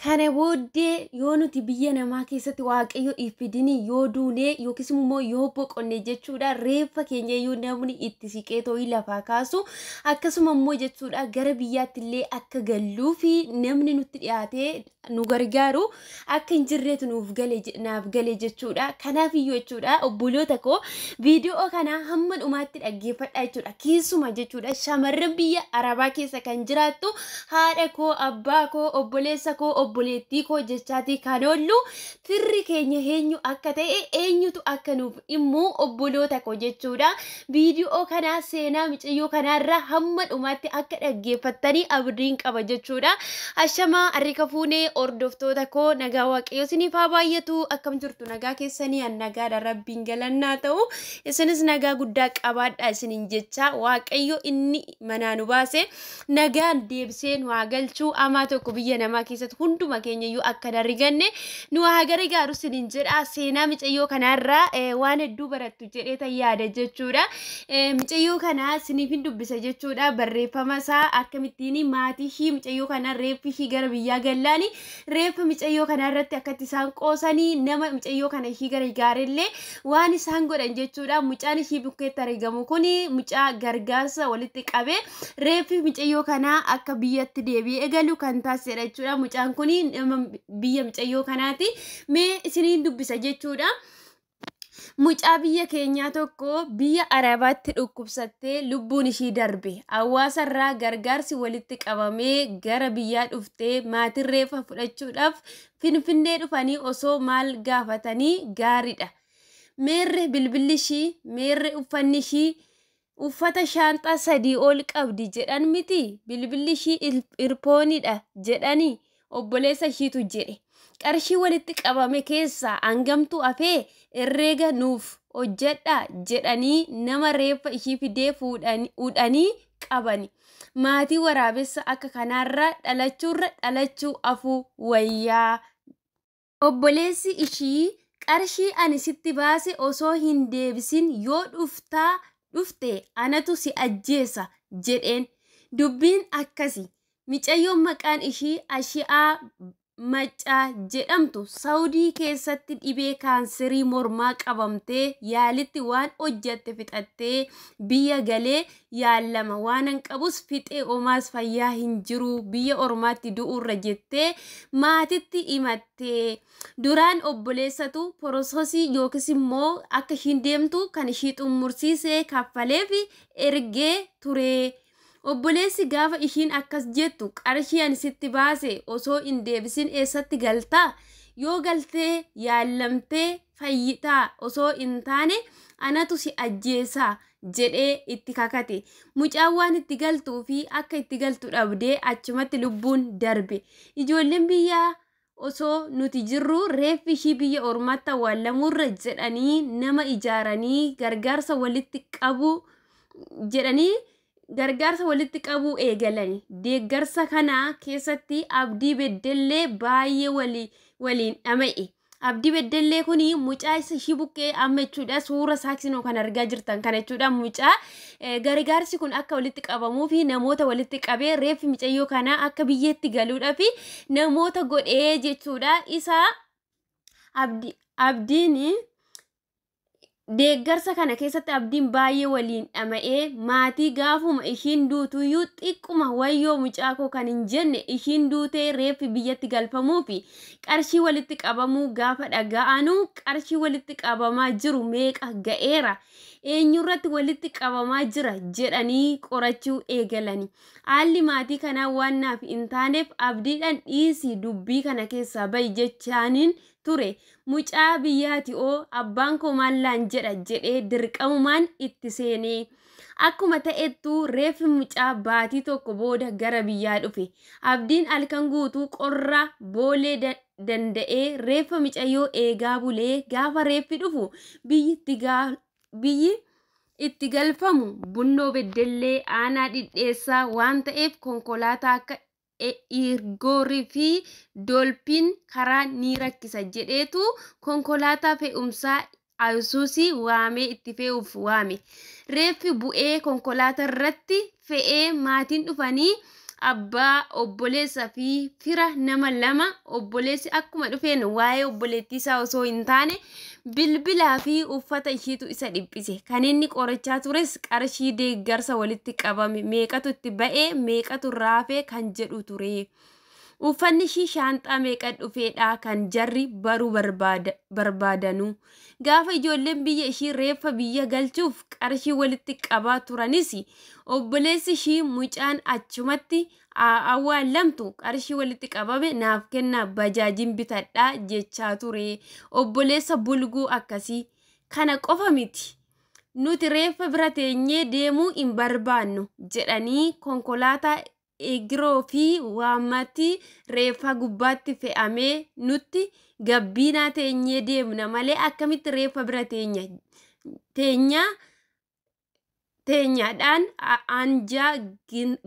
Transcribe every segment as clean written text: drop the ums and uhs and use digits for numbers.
Kana booddee yoo nuti biyya namaa keessatti Waaqayyo ifidini yoo duunee yookiis immoo yoo boqonne jechuudha, reeffa keenya iyyuu namni itti siqee too'ii lafaa kaasu, akkasuma immoo jechuudha gara biyyaatti illee akka galluu fi namni nutti dhiyaatee nu gargaaru akka hin jirreetu nuuf gale, naaf gale jechuudha. Kanaaf iyyuu jechuudha, obboloota koo, viidiyoo kana hamma dhumaatti dhaggeeffadhaa jechuudha. Keessuma jechuudha shamarran biyya Arabaa keessa kan jiraattu, haadha koo, abbaa koo, obboleessa koo, obboleettii koo jechaatii kan oollu, firri keenya eenyu akka ta'e, eenyutu akka nuuf dhimmu, obboloota koo jechuudha. Viidiyoo kana seenaa micayyoo kanaarraa hamma dhumaatti akka dhaggeeffattanii abdiin qaba jechuudha. Ashamaa, harika fuunee hordoftoota koo, nagaa Waaqayyo isiniif haa baay'atu. Akkam jirtu? Nagaa keessanii? An nagaadha, Rabbiin galannaa ta'u. Isinis nagaa guddaa qabaadha isiniin jecha. Waaqayyo inni manaa nu baase nagaan deebisee nu haa galchuu. Amaa tokko biyya namaa keessatti hunduma keenya iyyuu akka hin arganne nu haa gargaaru isiniin jedha. Seenaa micayyoo kanaarraa waan hedduu barattu jedhee tan yaada jechuudha. Micayyoo kana isiniif hin dubbisa jechuudha. Barreeffama isaa akkamittiin maatii ishii micayyoo kana reeffi ishii gara biyyaa gallaani, reeffa micayyoo kana irratti akkatti isaan qoosanii, nama micayyoo kana ishii gargaarellee waan isaan godhan jechuudha. Mucaan ishii bukkeetti argamu kun mucaa gargaarsa walitti qabee reeffi micayyoo kanaa akka biyyatti deebi'ee galu kan taasisedha jechuudha. Mucaan kun nama biyya micayyoo kanaati. Mee isiniin dubbisa jechuudha. Mucaa biyya keenyaa tokko biyya Arabaatti dhukkubsattee lubbuun ishii darbe. Hawaasa irraa gargaarsi walitti qabamee gara biyyaa dhuftee maatiin reeffa fudhachuudhaaf Finfinnee dhufanii osoo maal gaafatanii gaariidha. Meerre bilbilli ishii, meerre uffanni ishii, uffata shaanxaa 3 ol qabdi jedhan miti, bilbilli ishii irpooniidha jedhanii, obboleessa ishiitu jedhe. Qarshii walitti qabame keessaa hangamtu hafee herreega nuuf hojjedhaa jedhanii nama reeffa ishii fidee fuudhanii qabani. Maatii waraabessa akka kanaarra dhalachuurra dhalachuu afuu wayyaa. Obboleessi ishii qarshii ani sitti baase osoo hin deebisin yoo dhuftaa dhufte anatu si ajjeesa jedheen. Dubbiin akkasi. Micayyoon maqaan ishii Ashi'aa Maccaa jedhamtu Saawudii keessatti dhibee kaanserii mormaa qabamtee yaalitti waan hojjatte fixattee biyya galee yaallama waanan qabus fixee omaas fayyaa hin jiru, biyya ormaatti du'uurra jettee maatitti himattee. Duraan obboleessatu porososii yookiis immoo akka ishiin deemtu kan ishii xummursiisee kaffaleef ergee ture. Obboleessi gaafa ishiin akkas jettu, qarshii ani sitti baase osoo hin deebisin eessatti galtaa? Yoo galtee yaallamtee fayyitaa osoo hin taane anatu si ajjeesaa jedhee itti kakate. Mucaan waan itti galtuu fi akka itti galtu dhabdee achumatti lubbuun darbe. Ijoolleen biyyaa osoo nuti jirru reeffi ishii biyya ormaatti awwaallamuurra jedhanii nama ijaaranii gargaarsa walitti qabu jedhanii gargaarsa walitti qabuu eegalani. Deeggarsa kana keessatti Abdii Beddellee baay'ee waliin dhama'e. Abdii Beddellee kun mucaa isa ishii buqqee amma jechuudha, suura saaksinoo kan argaa jirtan kana jechuudha, mucaa gargaarsi kun akka walitti qabamuu fi namoota walitti qabee reeffi micayyoo kanaa akka biyyeetti galuudhaaf namoota godhee jechuudha. Isa Abdiin deeggarsa kana keessatti Abdiin baay'ee waliin dhama'ee, maatii gaafuma ishiin duutuyyuu xiqquma wayyoo mucaa koo kan hin jenne, ishiin duutee reeffi biyyatti galfamuu fi qarshii walitti qabamuu gaafa dhaga'anu, qarshii walitti qabamaa jiru meeqa ga'eera, eenyurratti walitti qabamaa jira jedhanii qorachuu eegalani. Haalli maatii kanaa waan naaf hin taaneef Abdiidhaan dhiisii dubbii kana keessaa bahi jechaaniin ture. Mucaa biyyaati oo abbaan koo maallaan jedha jedhee dirqamumaan itti seenee. Akkuma ta'ettuu reeffi mucaa baatii tokko booda gara biyyaa dhufe. Abdiin halkan guutuu qorra boolee danda'ee reeffa micayyoo eegaa bulee, gaafa reeffi dhufu biyyi itti galfamu Bunnoo Beddellee aanaa Dhidheessaa waan ta'eef konkolaataa akka Irgoorii fi Doolpiin karaa ni rakkisa jedheetu konkolaataa fe'umsaa Ayisuusii waamee itti fe'uuf waame. Reeffi bu'ee konkolaataa irratti fe'ee maatiin dhufanii Abbaa, obboleessa fi fira nama lama. Obboleessi akkuma dhufeen waa'ee obboleettii isaa osoo hin taane bilbilaa fi uffata ishiitu isa dhiphise. Kan inni qorachaa tures qarshii deeggarsa walitti qabame meeqatu itti ba'ee meeqatu raafee kan jedhu ture. Uffanni ishii shaanxaa meeqa dhufeedha kan jarri baruu barbaadanu. Gaafa ijoolleen biyya ishii reeffa biyya galchuuf qarshii walitti qabaa turanis, obboleessi ishii mucaan achumatti awwaallamtu qarshii walitti qabame naaf kennaa, bajaajiin bitadhaa jechaa ture. Obboleessa bulguu akkasii. Kana qofa miti. Nuti reeffa bira teenyee deemuu hin barbaannu jedhanii konkolaataa egiroo fi waammatti reeffa gubbaatti fe'amee nutti gabbiinaa teenyee deemna malee akkamitti reeffa bira teenya teenya teenyaadhaan anjaa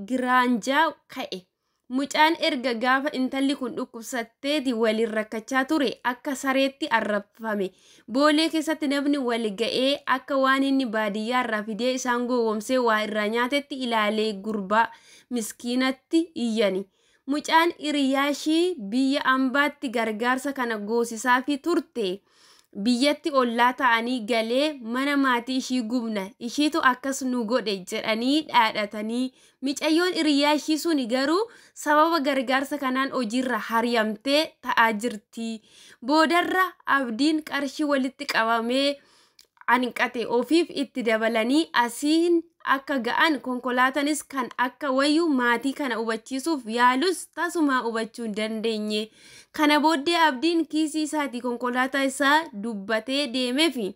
giraanjaa ka'e. Mucaan erga gaafa intalli kun dhukkubsatteeti waliin rakkachaa ture akka sareetti arrabfame. Boolee keessatti namni wal ga'ee akka waan inni baadiyyaa irraa fidee isaan gowwoomsee waa irraa nyaatetti ilaalee gurbaa miskiinatti iyyani. Mucaan hiriyaa ishii biyya ambaatti gargaarsa kana goosisaafii turte. Biyyatti ollaa ta'anii galee mana maatii ishii gubna, ishiitu akkas nu godhe jedhanii dhaadhatanii. Micayyoon hiriyaa ishii suni garuu sababa gargaarsa kanaan hojiirra hariyamtee ta'aa jirti. Boodarra Abdiin qarshii walitti qabamee hanqate ofiif itti dabalanii asiin akka ga'an, konkolaatanis kan akka wayyu maatii kana hubachiisuuf yaalus tasumaa hubachuu hin dandeenye. Kana booddee Abdiin kiisii isaatii konkolaataa isaa dubbatee deemeefi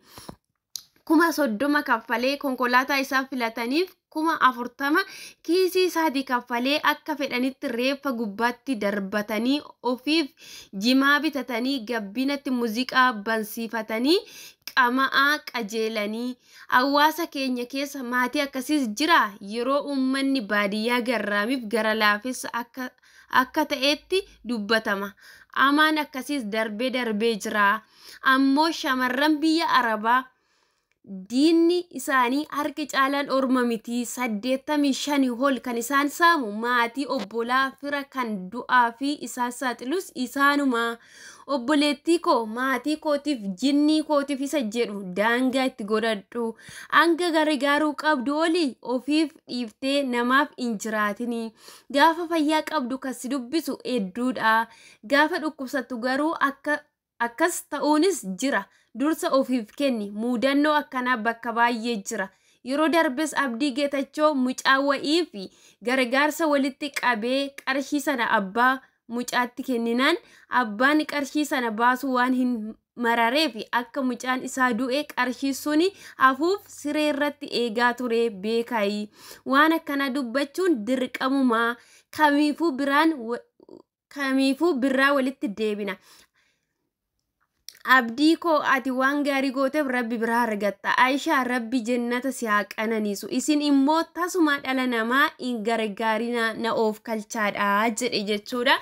30,000 kaffalee, konkolaataa isaa filataniif 40,000 kiisii isaatii kaffalee, akka fedhanitti reeffa gubbaatti darbatanii ofiif jimaa bitatanii gabbinatti muuziqaa bansiifatanii qama'aa qajeelanii. Hawaasa keenya keessa maatii akkasiis jira. Yeroo uummanni baadiyyaa garraamiif gara laafessa akka ta'etti dubbatama. Amaan akkasiis darbee darbee jira. Ammoo shamarran biyya Arabaa diinni isaanii harki caalaan orma miti. 85 ol kan isaan saamu maatii, obbolaa, fira. Kan du'aa fi isaan saaxilus isaanuma. Obboleettii koo, maatii kootiif jinnii kootiif isa jedhu daangaa itti godhadhu. Hanga gargaaruu qabdu olii ofiif dhiiftee namaaf hin jiraatini. Gaafa fayyaa qabdu kan si dubbisu hedduudha. Gaafa dhukkubsattu garuu akka akkas ta'uunis jira. Dursa ofiif kenni. Muudannoo akkanaa bakka baay'ee jira. Yeroo darbes Abdii Geetachoo mucaa wa'ii fi gargaarsa walitti qabee qarshii sana abbaa mucaatti kenninaan, abbaan qarshii sana baasuu waan hin marareef akka mucaan isaa du'e qarshii suni hafuuf siree irratti eegaa ture beekayi. Waan akkanaa dubbachuun dirqamumaa kamiifuu biraan kamiifuu birraa walitti deebina. Abdii koo, ati waan gaarii gooteef Rabbi biraa argatta. Aayishaa, Rabbi jennata si haa qananiisu. Isin immoo tasuma dhala namaa hin gargaarina, na oof kalchaadha jedhe jechuudha.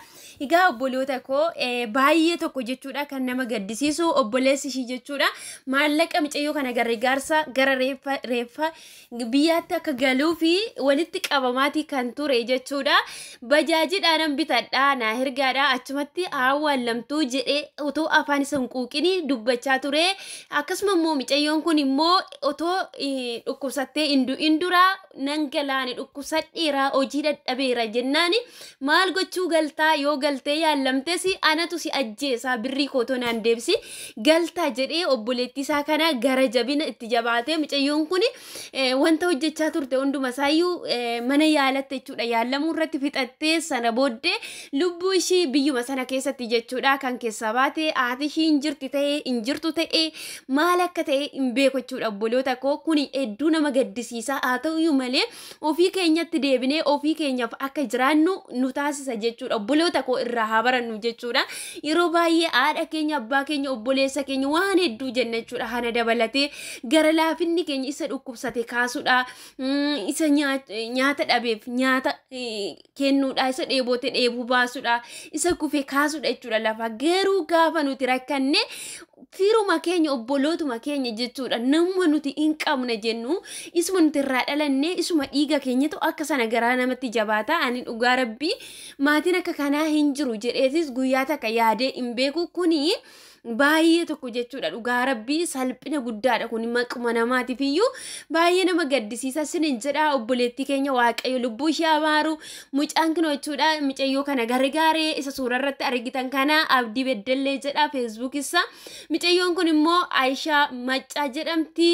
Egaa obboloota koo, baay'ee tokko jechuudha kan nama gaddisiisu, obboleessi ishii jechuudha maallaqa micayyoo kana gargaarsa gara reeffa biyyaatti akka galuu fi walitti qabamaatii kan ture jechuudha. Bajaajidhaan bitadhaa, naa hergaadhaa, achumatti awwaallamtuu jedhee otoo afaan isa hin quuqini dubbachaa ture. Akkasuma immoo micayyoon kun immoo otoo dhukkubsattee hin du'in dura nan galaane, dhukkubsadheera, hojii dadhabeera jennaani, maal gochuu galtaa, yoo galtee yaallamtes anatu si ajjeesaa, birrii kootoo naan deebisi galtaa jedhee obboleettii isaa kana gara jabina itti jabaatee, micayyoon kun wanta hojjechaa turte hunduma isaayyuu mana yaalatte jechuudha, yaallamuu irratti fixattee, sana booddee lubbuu ishii biyyuma sana keessatti jechuudha kan keessaa baate. Haati ishii hin jirti ta'ee hin jirtu ta'ee maal akka ta'e hin beeku jechuudha. Obboloota koo, kuni hedduu nama gaddisiisa. Haa ta'uyyuu malee ofii keenyatti deebinee ofii keenyaaf akka jiraannu nu taasisa jechuudha. Obboloota koo, irraa haa barannu jechuudha. Yeroo baay'ee haadha keenya, abbaa keenya, obboleessa keenya waan hedduu jenna jechuudha. Hana dabalatee gara laafinni keenya isa dhukkubsate kaasuudha, isa nyaata dhabeef nyaata kennuudha, isa dheebote dheebuu baasuudha, isa kufe kaasuudha jechuudha lafa. Garuu gaafa nuti rakkanne Firuma keenya, obbolootuma keenya jechuudha, nama nuti hin qabne jennu, isuma nuti irraa dhalanne, isuma dhiiga keenyatu akka sana garaa namatti jabaata. Ani dhugaa Rabbii maatiin akka kanaa hin jiru jedheetis guyyaa takka yaadee hin beeku. Kuni baay'ee tokko jechuudha, dhugaa Rabbii salphina guddaadha kun, maquma namaatiif iyyuu baay'ee nama gaddisiisa sinin jedha. Obboleettii keenya Waaqayyo lubbuu ishee amaaru. Mucaan kun jechuudha mucayyoo kana gargaaree isa suura irratti argitan kana Abdii Beddellee jedha Feesbuukissa. Mucayyoon kun immoo Aayishaa Maccaa jedhamti.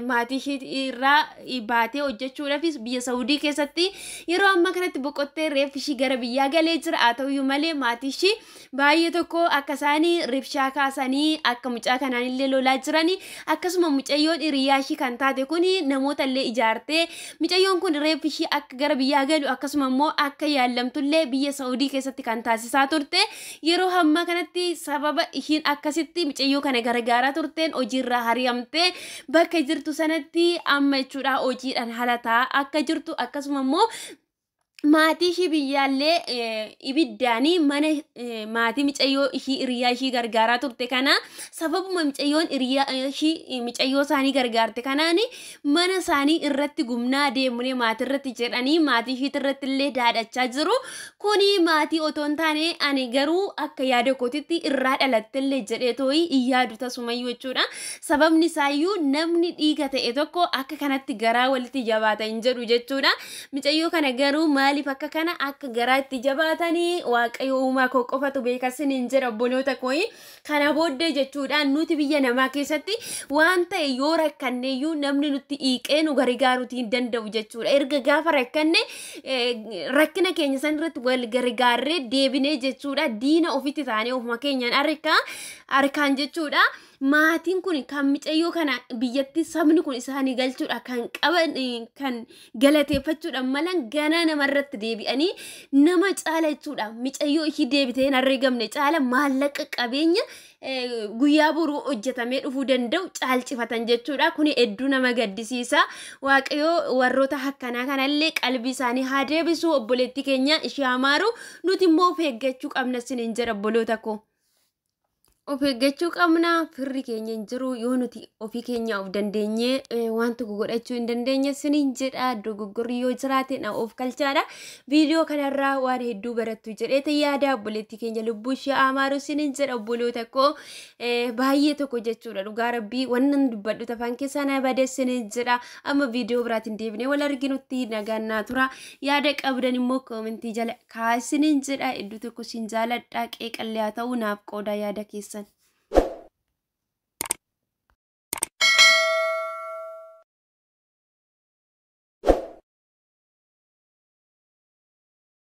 Maatii ishee irraa baatee hojjechuudhaafis biyya Saawudii keessatti yeroo ammaa kanatti boqottee reeffi ishii gara biyyaa galee jira. Haa ta'uyyuu malee maatii ishii baay'ee tokko akka isaanii ribshaa kaasanii akka mucaa kanaan illee lolaa jiranii, akkasuma mucayyoon hiriyaa ishii kan taate kun namoota illee ijaartee mucayyoon kun reeffi ishii akka gara biyyaa galu, akkasuma immoo akka yaallamtullee biyya Saawudii keessatti kan taasisaa turte, yeroo ammaa kanatti sababa ishiin akkasitti mucayyoo kana gargaaraa turteen hojiirraa hariyamtee bakka jirtu sanatti amma jechuudha hojiidhaan halataa akka jirtu, akkasuma immoo maatii ishii biyyaallee ibiddaanii mana maatii mucayyoo ishii hiriyaa ishii gargaaraa turte kana, sababuma mucayyoon hiriyaa ishii mucayyoo isaanii gargaarte kanaan mana isaanii irratti gumnaa deemnee maatii irratti jedhanii maatii ishii irratti illee daadhachaa jiru. Kuni maatii otoo hin taane, ani garuu akka yaada kootitti irraa dhalattellee jedhee tooyi hin yaadu tasumayyuu jechuudha. Sababni isaayyuu namni dhiiga ta'e tokko akka kanatti garaa walitti jabaata hin jedhu jechuudha. Mucayyoo kana garuu maaliif akka kana akka garaa itti jabaatanii Waaqayyo uumaa koo qofatu beeka sinin jedha, obboloota kooyi. Kana booddee jechuudha nuti biyya namaa keessatti waan ta'e yoo rakkanneeyyuu namni nutti hiiqee nu gargaaruuti hin danda'u jechuudha. Erga gaafa rakkanne rakkina keenya san irratti wal gargaarree deebinee jechuudha diina ofitti taanee ofuma keenyaan harka harkaan jechuudha. Maatiin kun kan mucayyoo kana biyyatti sabni kun isaanii galchuudha kan qaban kan galateeffachuudha malan ganaa namarratti deebi'anii nama caala jechuudha. Mucayyoo ishii deebitee hin herreegamne caala maallaqa qabeenya guyyaa boruu hojjetamee dhufuu danda'u caalchifatan jechuudha. Kuni hedduu nama gaddisiisa. Waaqayyoo warroota akkanaa kanallee qalbii isaanii haa deebisu. Obboleettii keenya ishee amaaru. Nuti immoo of eeggachuu qabna sinin jedha, obboloota koo. Of eeggachuu qabna. Firri keenya hin jiru yoo nuti ofii keenya of dandeenyee waan tokko godhachuu hin dandeenye sinin jedha. Dogoggorri yoo jiraate na of kalchaadha. Viidiyoo kanarraa waan hedduu barattu jedheete yaada. Obboleettii keenya lubbuu ishee amaaru sinin jedha, obboloota koo. Baay'ee tokko jechuudha, dhugaa Rabbii wannan dubbadhu tafaan keessaa na bade sinin jedha. Amma viidiyoo biraatiin deebinee wal arginutti nagaan naa tura. Yaada qabdan immoo koomentii jala kaasinin jedha. Iddoo tokko sin jaaladha. Qeeqallee haa ta'u naaf qooda yaada keessan.